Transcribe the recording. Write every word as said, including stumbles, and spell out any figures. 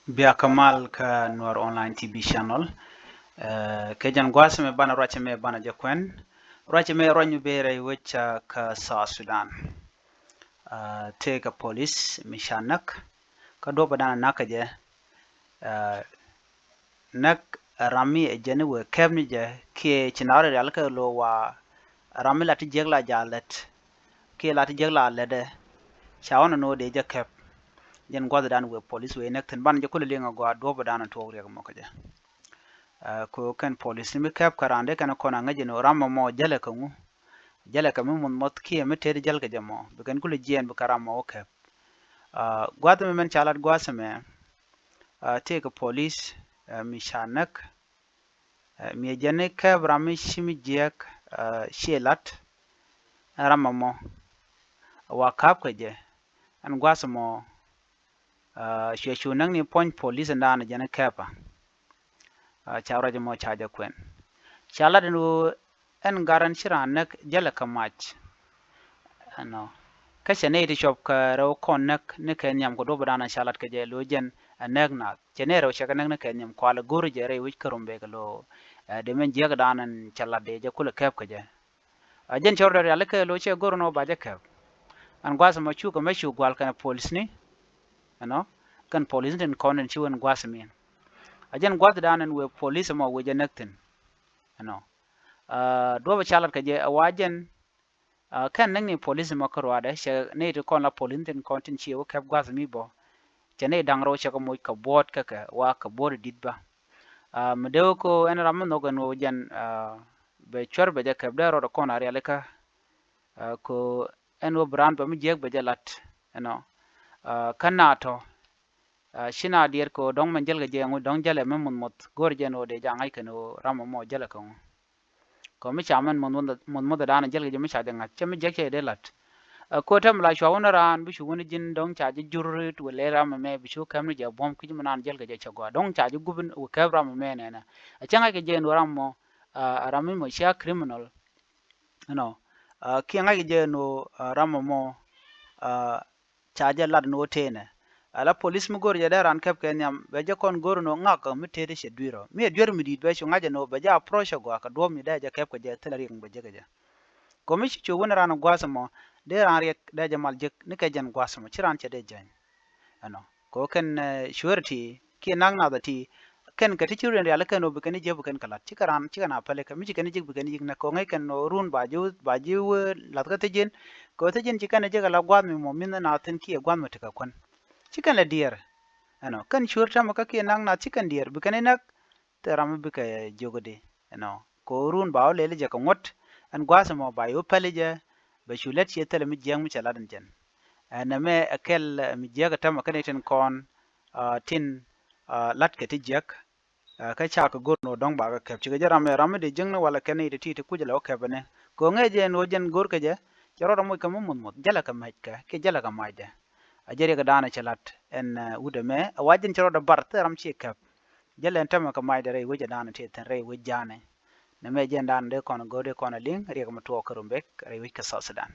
Bia kä mal kä Nuer Online T V channel. Eh, kɛ jɛn gua̱a̱th mɛ banɛ ruacɛ mɛ banɛ jɛ kuɛn. Ruacɛ mɛ ruac mi bee rɛy wec kä South Sudan. Eh, tëë kɛ polis mi ca näk. Kä duɔpɛ danɛ näk kɛ jɛ. Eh, näk ram mi ɛ jɛn i̱ wëë kɛp ni jɛ kiɛ ci na̱r rial kɛ lo̱ wa ram mi la ti jiäk la ja̱ lät. Kiɛ la ti jiäk la lätdɛ. Ca ɣɔn ɛn ɣöö dee jɛ kɛp. Jɛn gua̱thdan wëë polis wëë näk thi̱n banɛ jɛ kulɛ liŋ agɔaa duɔpɛ danɛ tuɔɔk riɛk mɔ kä jɛ. Eh, kɛ ɣöö kɛn polis ni mi kɛp kä raan dee kɛn kɔn aŋäc ɛn ɣöö ram ɛmɔ jälɛ kɛ ŋu. Jälɛ kɛ mi muth muɔth kiɛ mi tet jäl kɛ jɛ mɔ bi kɛn kulɛ jiɛɛn bi kɛ ram mɔ wä kɛp. Ah, gua̱th mi mɛn ca lat gua̱th ɛmɛ, ah, tëë kɛ polis, eh, mi ca näk, eh, mi ɛ jɛn i̱ kɛp ram mi ci mi jiääk, eh, ciɛ lat. Ɛn ram ɛmɔ wa ka̱p kɛ jɛ. Ɛn gua̱th ɛmɔ, ah, cuɛ cu näk ni puɔ̱ny polis ɛn daanɛ jɛn i̱ kɛpä. Ah, ca ruac ɛmɔ ca jɛ kuɛn. Ca lat ɛn ɣöö ɛn gat ɛn ci raan näk jälɛ kɛ mac. Ɛnɔ. Kä cɛ nɛy ti cuɔp kɛ rɛw kɔn näk ni kɛ nhiam kɛ duɔpɛ danɛ ca lat kɛ jɛ lo̱ jɛn ɛ näk nath. Cɛ nɛy rɛw cɛ kɛ näk ni kɛ nhiam kualɛ go̱r jɛ rɛy wec kä Rumbek lo̱, eh, dee mɛn jiäk danɛ ca lat dee jɛ kulɛ kɛp kɛ jɛ. A jɛn cɔr dee riali kɛ lo̱ cɛ go̱r nɔ ba jɛ kɛp. Ɛn gua̱th ɛmɔ cukɛ mɛ cu gual kɛn polis ni. Ɛnɔ. Kɛn polis ni tin kɔn in ci wän gua̱th min. A jɛn gua̱th danɛ wëë polis ɛmɔ wëë jɛ näk thi̱n. Ɛnɔ. Ah, duɔpɛ ca lat kɛ jɛ ɛ wa jɛn, ah, kɛn näk ni polis mɔ kä ruaadɛ cɛ nɛy ti kɔn la polis tin kɔn tin ciɛ wä kɛp gua̱th mi bɔ. Cɛ nɛy da̱ŋ rɛw cɛ kɛ moc kɛ buɔ̱ɔ̱t kä kɛ wa kɛ buɔ̱ɔ̱t di̱t bä. Ah, mi dee wä ko ɛn ram mi nhɔk ɛn wä jɛn, ah, bɛ cuɛr bɛ jɛ kɛp dee rɔɔdɛ kɔn a rialikä. Ah, ko ɛn wä bi raan bɛ mi jiäk bɛ jɛ lat ɛnɔ. Ah, kä na tɔ, ah, ci na diɛɛr ko dɔ̱ŋ mɛn jäl kɛ jɛ ŋu dɔ̱ŋ jälɛ mɛ muth muth go̱r jɛ ɛn wä dee jɛ ŋa̱c kɛn wä ram mɔ jälɛ kɛ ŋu. Kɔ mi ca mɛn muth muth muth danɛ jäl kɛ jɛ mi ca jɛ ŋa̱c cɛ mi jiäk cɛ dee la̱t. Ɛ, ko̱ tɛm la cua wun raan bi cu wun ji̱n dɔ̱ŋ ca jɛ jur rit wëë lɛ ram mɛ bi cu kɛm ni jɛ buɔ̱m ki̱c mi naan jäl kɛ jɛ cɛ gɔaa dɔ̱ŋ ca jɛ gup wëë kɛp ram mɛ nɛnɛ. Ɛ cɛ ŋa̱c kɛ jɛ ɛn wä ram mɔ, ɛ, ram mi mɔ cia criminal. Ɛnɔ. Ɛ, kiɛ ŋa̱c kɛ jɛ ɛn wä, ɛ, ram mɔ mɔ, ɛ, ca jɛ lat ni wä tëënɛ. Ala polis mi go̱r jɛ dee raan kɛp kɛ nhiam bɛ jɛ kɔn go̱r ni wä ŋak mi tëëdi cɛ dui̱r ɔ mi ɛ dui̱r mi di̱i̱t bɛ cu ŋa̱c ɛn wä bɛ jɛ approach ɛ gɔaa kɛ duɔ̱p mi dee jɛ kɛp kɛ jɛ thilɛ riɛk mi bɛ jɛ kɛ jɛ. Kɔ mi ci cu wun raan gua̱th ɛmɔ dee raan riɛk dee jɛ mal jek ni kɛ jɛn gua̱th ɛmɔ ci raan cɛ dee jɛny. Ɛnɔ. Kɛ ɣöö kɛn, eh, surety kiɛ naŋ nath ɛ ti kɛn kɛ ti ci riɛn rial kɛn ɣöö bi kɛn jiäk bi kɛn kɛ la̱t cikɛ raan cikɛ na pälikä mi ci kɛn jiäk bi kɛn jiäk nɛ kɛ ɣöö ŋäc kɛn ɣöö run ba ji̱ ba ji̱ wee la̱th kä thiec ji̱n. Kɛ ɣöö thiec ji̱n ci kɛn jiäk ala gua̱a̱th mi mɔ mi̱n na thi̱n kiɛ gua̱a̱th mi tekɛ kuän. Ci kɛn lɛ diɛɛr. Ɛnɔ kɛn surety tämɛ kä kiɛ naŋ nath ci kɛn diɛɛr bi kɛn inäk. Thil ram mi bikɛ jiök i̱di ɛnɔ kɛ ɣöö run ba wä lɛli jɛ kɛ ŋuɔ̱t. Ɛn gua̱a̱th ɛmɔ ba yɛ wä päli jɛ bɛ cu lät ciɛ thilɛ mi jiäk mi cɛ lat ɛn jɛn. Ɛn ɛmɛ ɛ kɛl, ɛ, mi jiäk ɛ tämɛ kɛn itin kɔn, ɛ, tin, ɛ, la̱t kɛ ti jiäk. Ɛ, kä ca kɛ go̱r ni wä dɔ̱ŋ ba kɛ kɛp cikɛ jɛ ram ɛ ram mi dee jiäkni walɛ kɛn iti ti ti kuc ala wä kɛp ɛnɛ kɛ ɣöö ŋäc jɛ ɛn ɣöö jɛn go̱r kɛ jɛ. Cɛ rɔɔdɛ moc kɛ mi muth muth jälɛ kɛ mɛc kɛ kiɛ jälɛ kɛ macdɛ. A jɛ riɛk ɛ da̱a̱n ɛ cɛ la̱t ɛn, ɛ, wut ɛmɛ ɛ wa jɛn cɛ rɔɔdɛ bar thil ram ciɛ kɛp. Jälɛ ɛn tämɛ kɛ macdɛ rɛy wec ɛ da̱a̱n ɛ ti thi̱n rɛy wec ja̱a̱nɛ. Nɛmɛ jɛn da̱a̱n dee kɔn go̱o̱r dee kɔn ɛ li̱ŋ riɛk mɛ tuɔɔk kä Rumbek rɛy wec kä South Sudan.